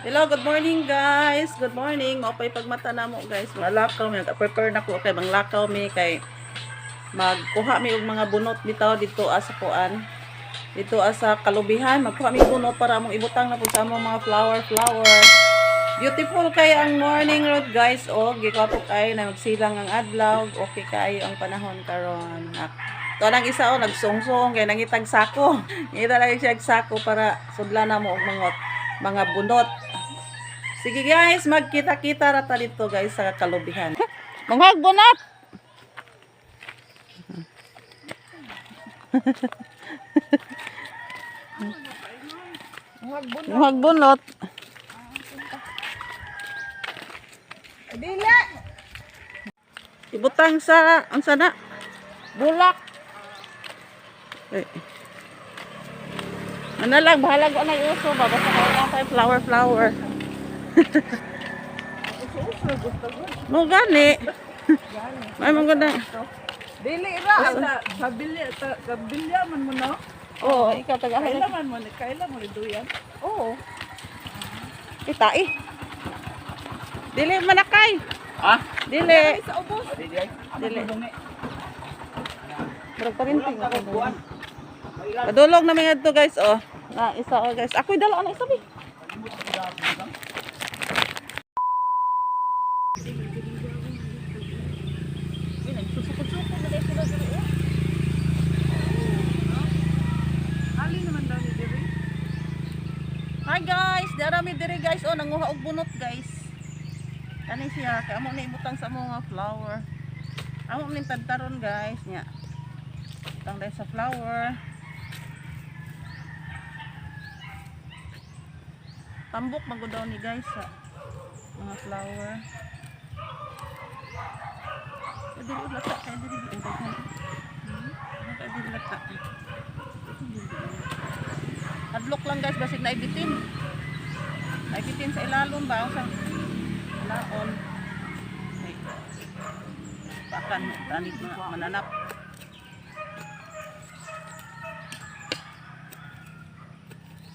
Hello, good morning, guys. Good morning. Mao pay pagmata namo, guys. Malakaw mi, prepare na ko kay manglakaw mi kay magkuha mi og mga bunot bitaw dito sa kuan. Dito sa kalubihan, magkuha mi bunot para among ibutang na pud sa among mga flower flower. Beautiful kay ang morning road, guys. Oh, gikwapo kayo na magsilang ang adlaw. Okay kayo ang panahon karon. Ito lang isa oh, nagsungsong kay nangitag sako. Ngita lang siya og sako para sudlan na mo og mga bunot. Sige guys, magkita-kita ra ta dito, guys, sa kalubihan. Mga bunot. Mga bunot. Dili. Ibutang sa unsa na? Bulak. Eh. Ano lang, bahala ko na uso ba? Basta kaya lang tayo flower flower. Mo gani. May mga ganda. Dili ra sa sa bilya sa bilya man mo, no. Oo, ikaw taga. Kaila man mo ni kaila mo ni duyan. Oo. Kita eh. Dili manakay. Ha? Dili. Sa ubos. Dili. Dili. Dili. Murag parinting ako. Padulog na mga to, guys, oh. Na isa oh, guys. Ako'y dala na isa bi. Ali naman daw ni diri. Hi guys, dara mi diri, guys, oh, nanguha og bunot, guys. Kani siya kay amo na ibutang sa mga flower. Amo ning tadtaron, guys, nya. Butang dahil sa flower. Tambok magud daw ni, guys, sa mga flower. Kay dili lata kay dili di daghan. Kay dili lata. Hadlok lang, guys, basig naibitin. Naibitin sa ilalom ba sa laon. Ay. Pakan tanit na mananap.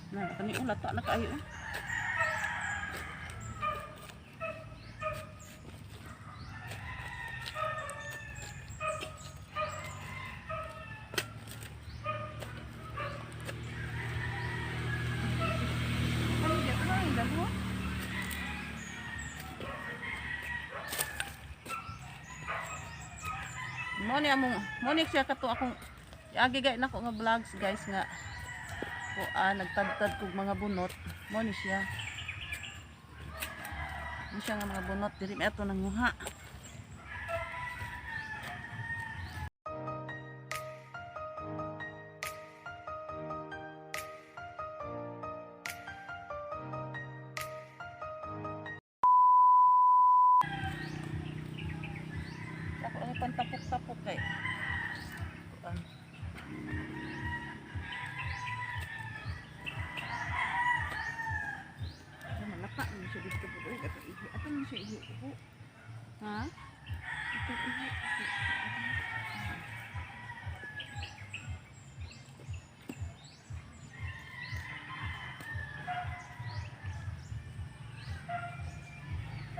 Na kani ulat ta na kaayo, eh. Ay, dalawa. Mo ni among mo ni siya kato akong iagi gay nako nga vlogs, guys, nga kuan nagtadtad kog mga bunot. Mo ni siya. Mo siya nga mga bunot diri mi ato nanguha. Ako ang pantapok-tapok kay. Kuan. Ay, malaka man siya dito po. Ay, ato ihi. Ato man siya ihi po. Ha? Ato ihi.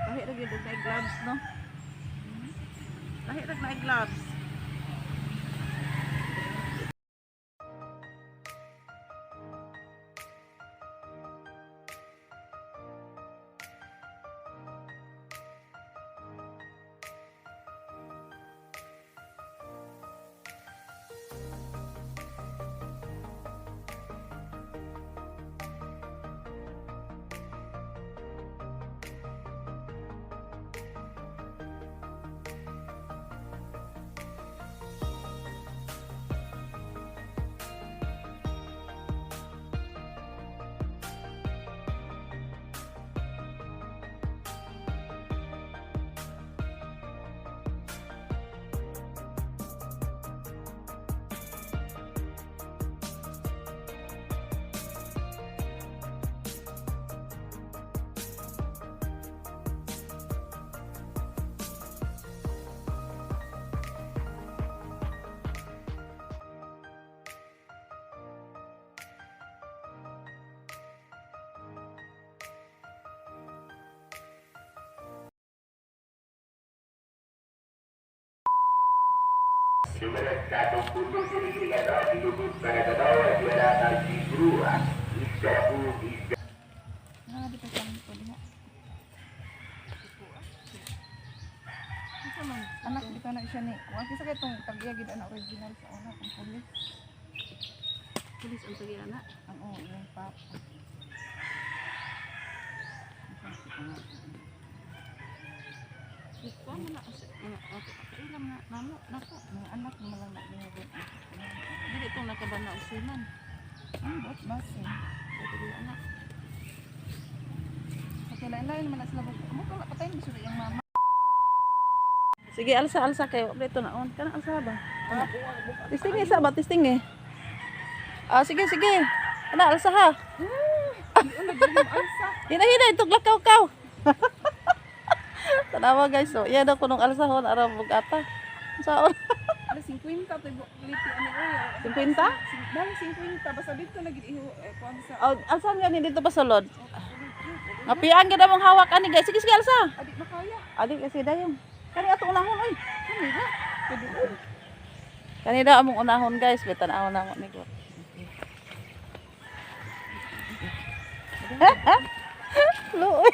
Lahi ra gyud og naay gloves, no? Lahi ra naay gloves. Ah, dito sa ko diha. Unsa man anak dito na siya ni. Wa kisa kay tong tagya gid ana original sa una ang pulis. Pulis ang sige ana. Ang oo, yung papa. Kuha man na ilam na namo nako. Mga anak mo lang na gihagod. Dili tong nakabana og sunan. Ang bot base. Dili ana. Sa kailan-lain man na sila mo ko patayin ba sila yung mama. Sige, alsa alsa kayo. Dito na on. Kana alsa ba? Testing eh, sa ba testing eh. Ah, sige sige. Ana alsa ha. Hina hina itong lakaw kaw. Tanawa guys, so yan daw kunong alsahon ara bugata. Saon? Ala 50 to liti ani oy. 50? Dali 50 basta dito na gid iho eh, kuan sa Oh, alsan gani dito pa sulod. Ngapian gid among hawak ani guys. Sige sige alsa. Adi makaya. Adi kasi dayon. Kani ato unahon oy. Kani ra. Pwede ul. Kani daw among unahon guys, bitan aw na mo ni ko. Luoy.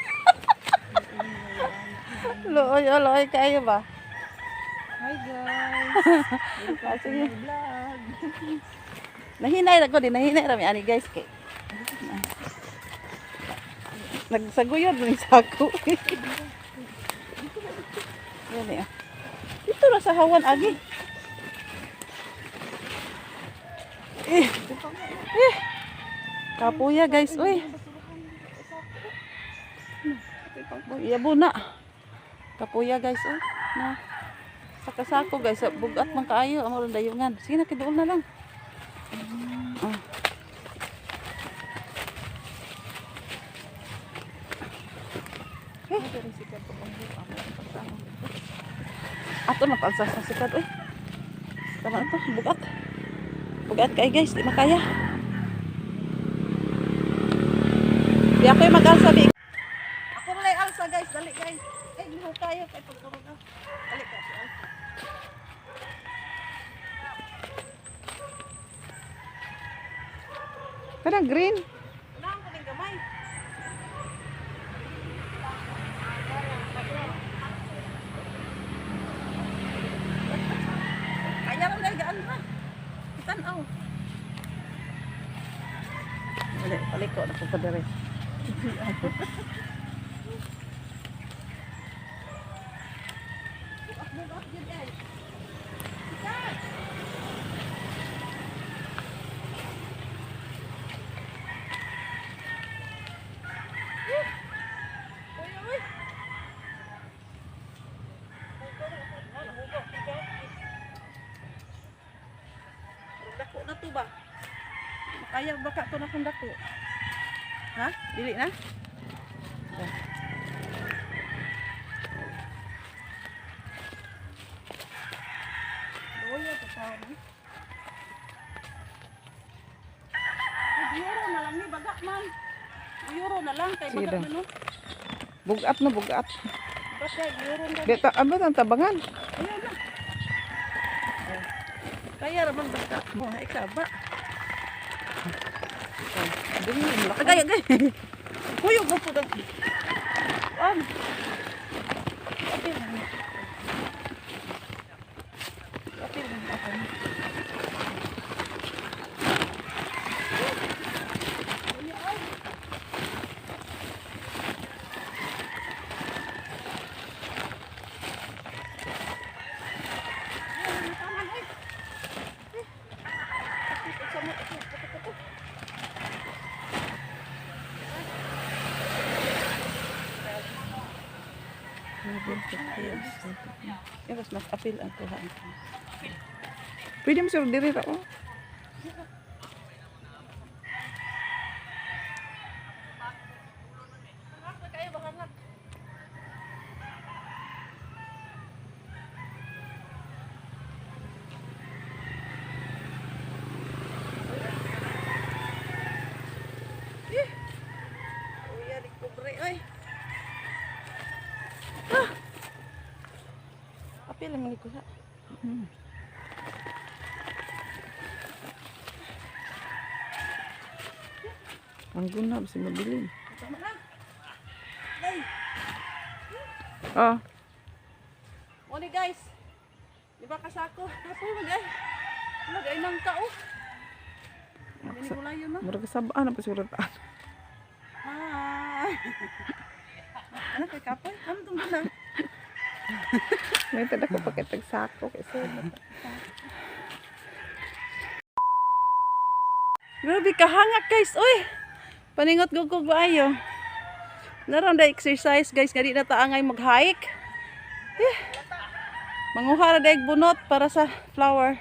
Luoy, oh, luoy kayo ba? Hi guys. Ah, sige. Vlog. Nahinay ra ko din, nahinay ra mi ani guys kay. Nagsaguyod ni sako. Yan eh. Dito ra sa hawan agi. Eh. Eh. Kapuya guys, uy. Yabo na. Kapuya guys, oh. Na. Sakasako guys, bugat man kaayo amo ron dayungan. Sige na kiduol na lang. Ah. Ato na palsa sa sikat oy. Tama na to, bugat. Bugat kay guys, di makaya. Di ako yung mag-alsa bi. Ako na lang alsa guys, dali guys. Ay, liho kayo kay pagkurog. Ah. Dali ka. Kanang green. Unahan ko ning gamay. Kaya lang dahil gaan ra. Tanaw. Dali, paliko na po dere. Dako na to ba? Kaya baka to na kung dako. Ha? Dili na? Loya to tao ni. Euro na lang ni baga man. Euro na lang kay Sige baga daw. man no. Bugat na bugat. Basta euro na. Di ta ano ang tabangan? Ayan na. Kaya ra man basta mo ay ka ba. Agay agay. Kuyog mo po daw. An. Apil na. Apil na ako. Mas mas apil ang kuha. Pwede mo sir diri ra oh. Uya, di kubre, oy. Ah! Apil ang mga kuha. Ang guna basi mabilin. Tama na. Ay. Oh, Moni, guys. Di ba kasako? Kapoy man ay. Wala ay nang kao. Mini gulayon no. Murag sabaan na pa siguro ta. Hi. Ano kay kapoy? Ano tong guna? May tada ko pakitag sako kay sa. Grabe kahangak, guys. Uy. Paningot gugog ayo. Naram da exercise, guys, nga di na taangay mag-hike. Eh. Manguha ra daig bunot para sa flower.